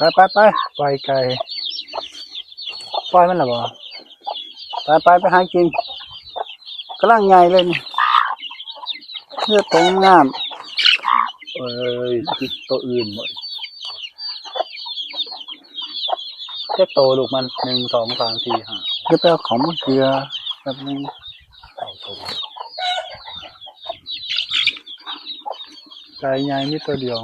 ໄປໆໆ ປ່ອຍໄກ່ ປ່ອຍມັນລະບໍ່? ໄປໆ ໄປຫາກິນ ກຳລັງໃຫຍ່ເລີຍນີ້ ເລືອດໂຕງາມ. ເອີຍ ຕິດໂຕອື່ນໝົດ ຈັກໂຕລູກມັນ? ໜຶ່ງ ສອງ ສາມ ສີ່ ຫ້າ ດຽວໄປເອົາຂອງມາເກືອແປັບໜຶ່ງ. ເອົາໂຕ ໄກ່ໃຫຍ່ມີໂຕດຽວ.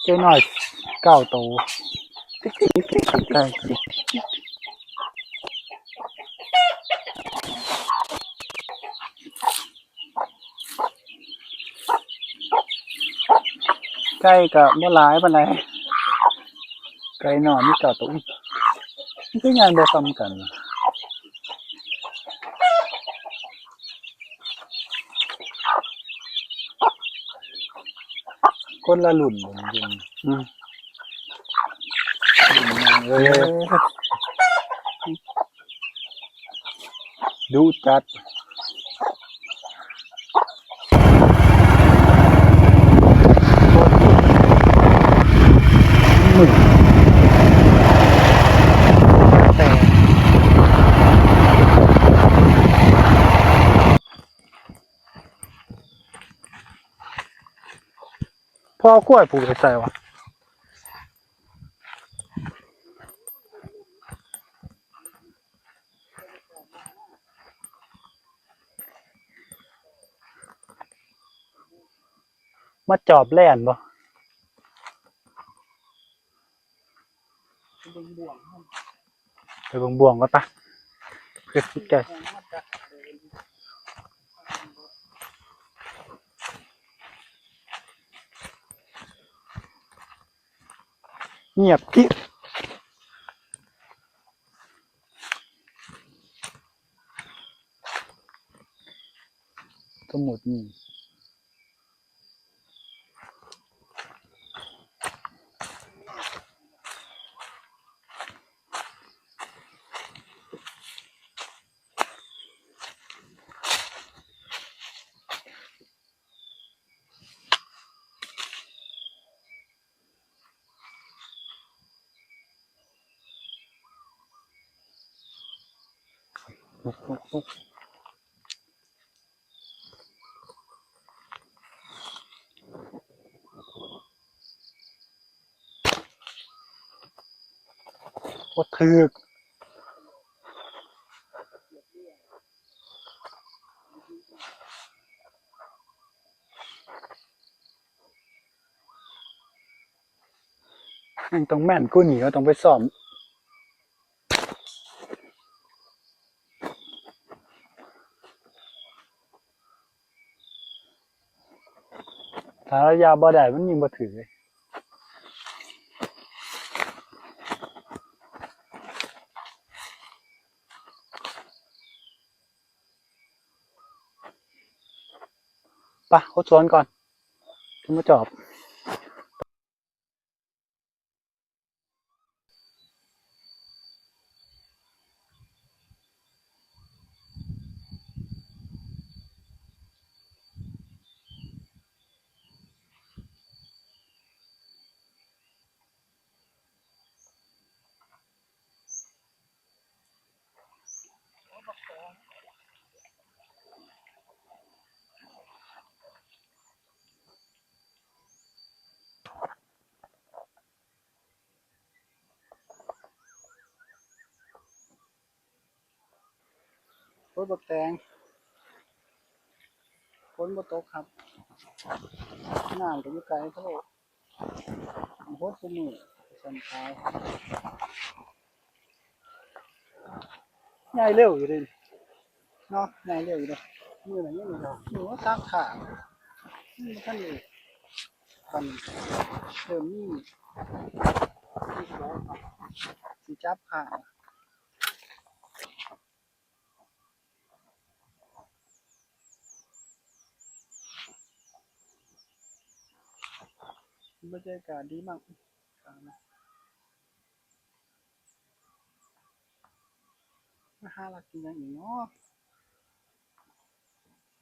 ເຈ້ນ້ອຍເກົ້າໂຕ ໄກ່ ໄກ່ກໍບໍ່ຫຼາຍປານໃດ ໄກ່ນ້ອຍມີເກົ້າໂຕ. ມັນຄືໃຫຍ່ບໍ່ສ່ຳກັນ? ຄົນລະລຸ້ນ ລຸ້ນ ລຸ້ນ ອືມ ລຸ້ນ ເອີ ເອີ ດຸຈັດ. ພໍ່ເອົາຄວາຍຜູກໄປໃສວະ? ມາຈອບແລ່ນບໍ່? ໄປເບິ່ງບ່ວງກ່ອນປະ ເພື່ອຊິແກ້ ງຽບກິບ. ສົມມຸດນີ້ ບໍ່ຖືກ. ແມ່ນ ຕ້ອງແມ່ນກວ່ານີ້ ເຮົາຕ້ອງໄປຊ້ອມ. ຖ້າລະຍະບໍ່ໄດ້ ມັນຍິງບໍ່ຖືກເດ້. ປະ ຫົດສວນກ່ອນ ຈະມາຈອບ. ໂອ້ຍ ບັກແຕງ ຝົນບໍ່ຕົກຄັບ ນ້ຳກໍຢູ່ໄກໂພດ. ຫົດຊຸມື້ ສັນຂາຍ ໃຫຍ່ເລັວຢູ່ເດ້ເນາະ ໃຫຍ່ເລັວຢູ່ເດ້. ມື້ນັ້ນຍັງມີດອກ ມື້ວ່າຕາກຜ້າ ຍັງບໍ່ທັນໄດ້ ປັນ ເລີ່ມມີ ມີຂອງ ຊິຈັບຜ້າ. ບັນຍາກາດດີມາກ ມາຫາລັກກິນຫຍັງອີກເນາະ.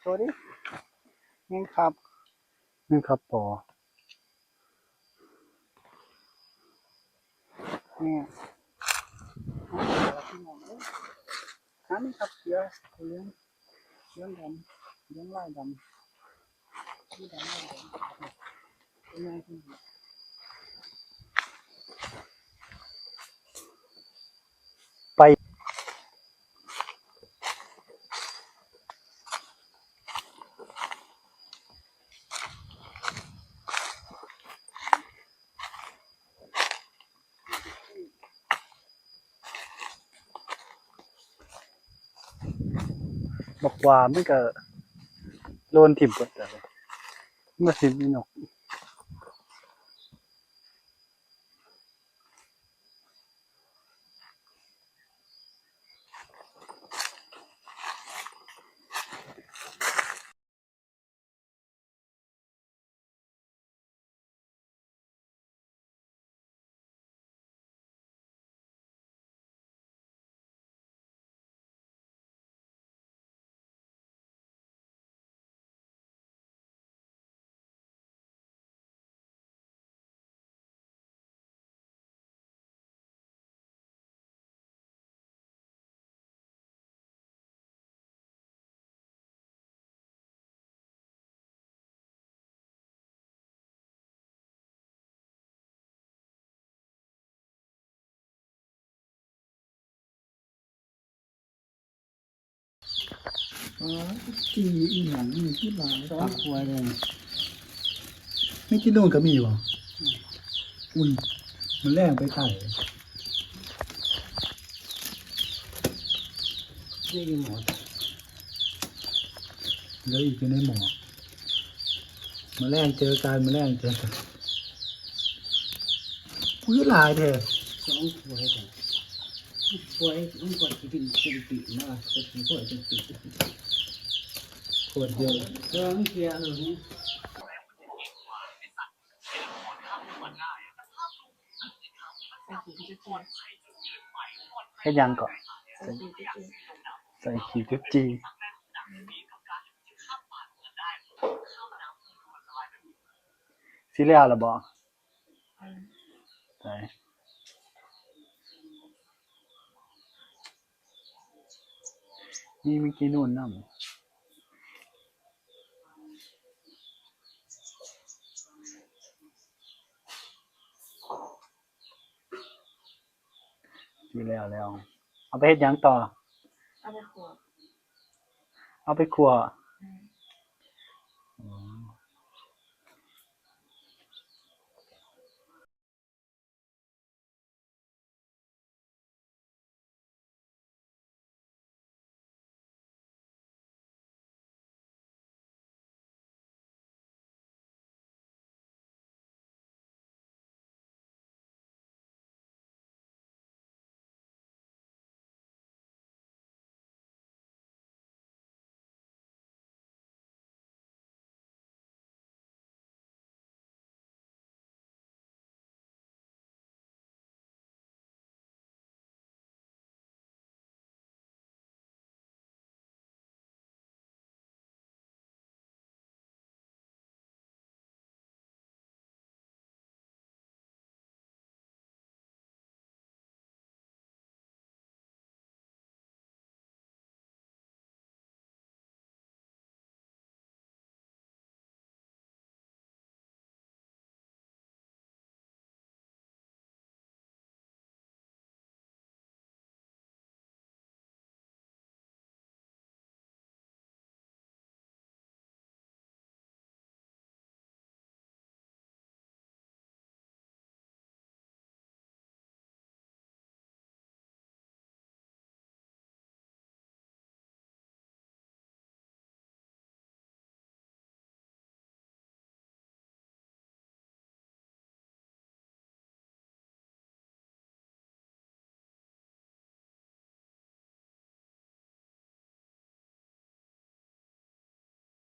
ໂຊດິ ແມງຄັບ ແມງຄັບປໍ ນີ້ ພີ່ນ້ອງເອີຍ ຫາແມງຄັບເຂືອ ເຫຼືອງ ເຫຼືອງດຳ ເຫຼືອງລາຍດຳ ໄປ ບັກຫວ້າມັນກະໂລນຖິ້ມເບິດແລ້ວ ມາຖິ້ມອີ່ນົກ. ອໍ ຈີ່ອີ່ຫຍັງນີ້ຄືຫຼາຍ ສອງຖ້ວຍເລີຍ ມີຈີ່ນູນກໍມີບໍ່? ອືມ ອຸ້ຍ ມື້ແລງໄປໄຕ່ ນີ້ຢູ່ໝໍ້ ເຫຼືອອີກຢູ່ໃນໝໍ້ ມື້ແລງເຈີກັນ ມື້ແລງເຈີກັນ. ຄືຫຼາຍແທ້ ສອງຖ້ວຍ ຖ້ວຍ ມັນກໍຊິເປັນ ເປັນປີນະ ກໍຊິຖ້ວຍເປັນປີນ ຂວດດຽວ ເອີ ມັນເສຍ ເອີ. ເຮັດຫຍັງເກາະ? ໃສ່ຂີ້ຈຸຈີ່ ຊິແລ້ວລະບໍ່? ໃສ່ ນີ້ມີກີ່ນູນນຳ. ຊິແລ້ວແລ້ວ ເອົາໄປເຮັດຫຍັງຕໍ່? ເອົາໄປຂົ້ວ ເອົາໄປຂົ້ວ